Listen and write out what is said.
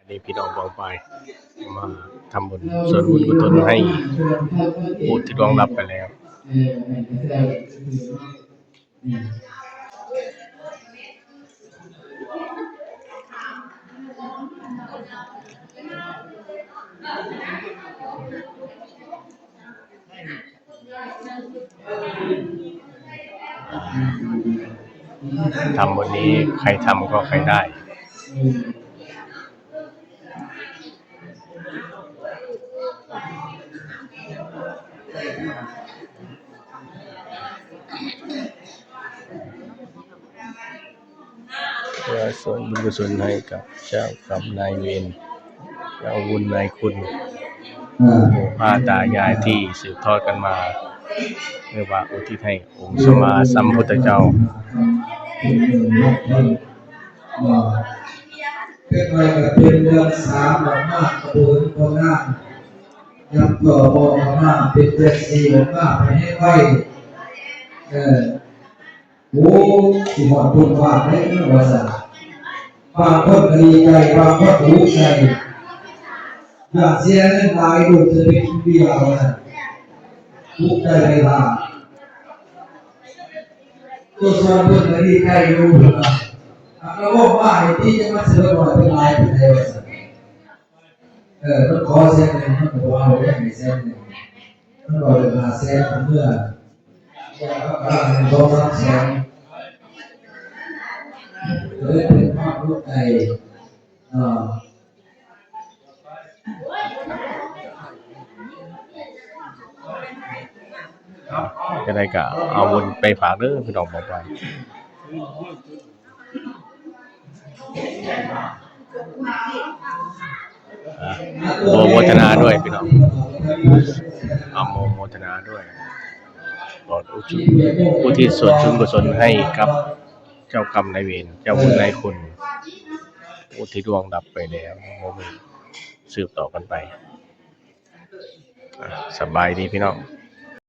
ນີ້ພີ່ນ້ອງປ້ອງປາຍ ມາທຳບຸນສ່ວນບຸນກຸສົນໃຫ້ຜູ້ທີ່ລ່ວງລັບໄປແລ້ວ. ທຳບຸນນີ້ໃຄທຳກໍໃຄໄດ້. ເພື່ອສ່ວນບຸນກຸສົນໃຫ້ກັບເຈົ້າກຳນາຍເວນ, ເຈົ້າບຸນນາຍຄຸນ, ອືມ ປູ່ຍ່າຕາຍາຍທີ່ສືບທອດກັນມາ ຫຼືວ່າອຸທິດໃຫ້ອົງສຳມາສຳພຸດທະເຈົ້າ. ເປັນໄປກໍເປັນເດືອນສາມ ອອກມາກໍບໍ່ເຫັນຜົນງານ, ຍັບຕໍ່ບໍ່ອອກມາເປັນເດືອນສີ່ ອອກມາໄປແຮງໄວ. ເອີ ໂອ້ ຊິຮອດບຸນບ້ານແລ້ວວ່າຊັ້ນ. ບາງຄົນກໍດີໃຈ, ບາງຄົນກໍອຸກໃຈ, ຢ້ານເສຍເງິນຫຼາຍ ລູກຈະໄປກິນເບຍວ່າຊັ້ນ, ອຸກໃຈໄປຖ້າ. ຕົວສ່ວນເພິ່ນກໍດີໃຈຢູ່ ເພິ່ນວ່າ ຫາກລະເວົ້າມາໃຫ້ຕິ ຈະມາເສຍໜ້ອຍເປັນຫຼາຍປານໃດວ່າຊັ້ນ. ເອີ ມັນຂໍແສນໜຶ່ງ ມັນກໍບໍ່ເອົາເດ້ ໃຫ້ແສນໜຶ່ງ, ມັນບອກເລີຍຫ້າແສນ ເມືອ ຢາກເອົາກະລາໜຶ່ງ ສອງສາມແສນ ກໍເລີຍເປັນຄວາມຮູ້ໃຈ. ເອີ ຈັ່ງໃດກໍເອົາບຸນໄປຝາກເດີພີ່ນ້ອງປ້ອງປາຍ. ອາ ໂມ ໂມທະນາດ້ວຍພີ່ນ້ອງ, ອາ ໂມ ໂມທະນາດ້ວຍ. ຂໍອຸທິດສ່ວນບຸນກຸສົນໃຫ້ກັບເຈົ້າກຳນາຍເວນ, ເຈົ້າບຸນນາຍຄຸນ ຜູ້ທີ່ລ່ວງລັບໄປແລ້ວ, ບໍ່ມີ ສືບຕໍ່ກັນໄປ. ອາ ສະບາຍດີພີ່ນ້ອງ.